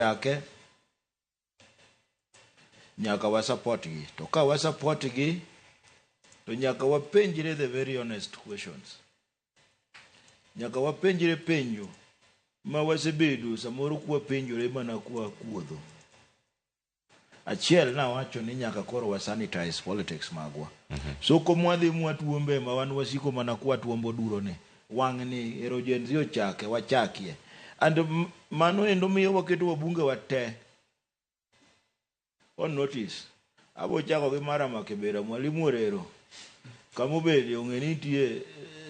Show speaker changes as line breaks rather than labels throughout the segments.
Chake nyaka wa support gi to ka wa support gi to nyaka wapenjre the very honest questions nyaka wapenjre penjo ma wasebedo samoro kwapenjore mana kwa kuodho achiel nawacho ni nyaka koro wa sanitize politics magwa soko mwadhi mwatuombe ma wan wasiko mana kwatuombo duro ni wang'ni ero Gen Z ochake wachakie and mano endo miyo waketo wabunge wa te on notice abo chako gi mara Makibera mwalimu Orero kamobede ong'e ni nitie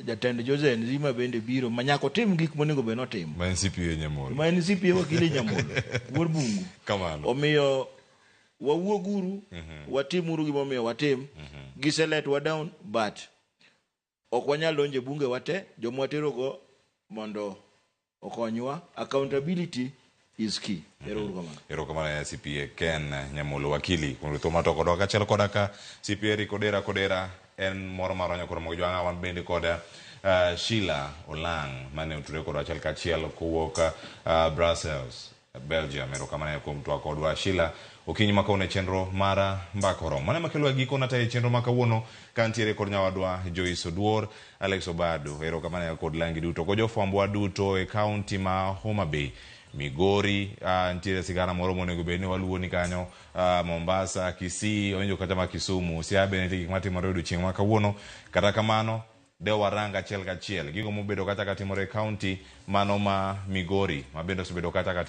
jatend jo Gen Z ma bende biro ma nyaka otim gik monego bed notimo
Ma en CPA Nyamolo.
Ma en CPA wakili Nyamolo wuod bungu.
Kamano.
Omiyo wawuoguru, watimuru gimomiyo watim. Giseletwa down but ok wanyal donjo e bunge wate joma waterogo mondo okonywa. Accountability is key. Ero uru kamano.
Erokamano ya CPA Ken Nyamolo wakili kuom thuolo mato kodwa kaachiel koda ka CPA Eric Odera Kodera en moro mar Onyo Koromogi Jwang'a wan bende kod Sheila Olang mane otudore kodwa achiel kachiel kowuok Brussels, Belgium. Erokamano kuom twak kodwa Sheila. Okinyi ma kawuono e chenro mar Mbaka Oromo. Mano ema kelo e giko natayo e chenro ma kawuono ka ntiere kod nyawadwa Joyce Oduor, Alex Obado. Erokamano kod langi duto. Kod jofwambwa duto e kaunti ma Homa Bay, Migori, ntiere sigana moro monego bed ni waluwo ni kanyo, Mombasa, Kisii, owinjo kata ma Kisumu, Siaya bende nitie gik matimore odiochieng' ma kawuono. Kata kamano, de warang achiel kachiel gigo mobedo kata katimore e kaunti mano ma Migori, ma bende osebedo kata katimore.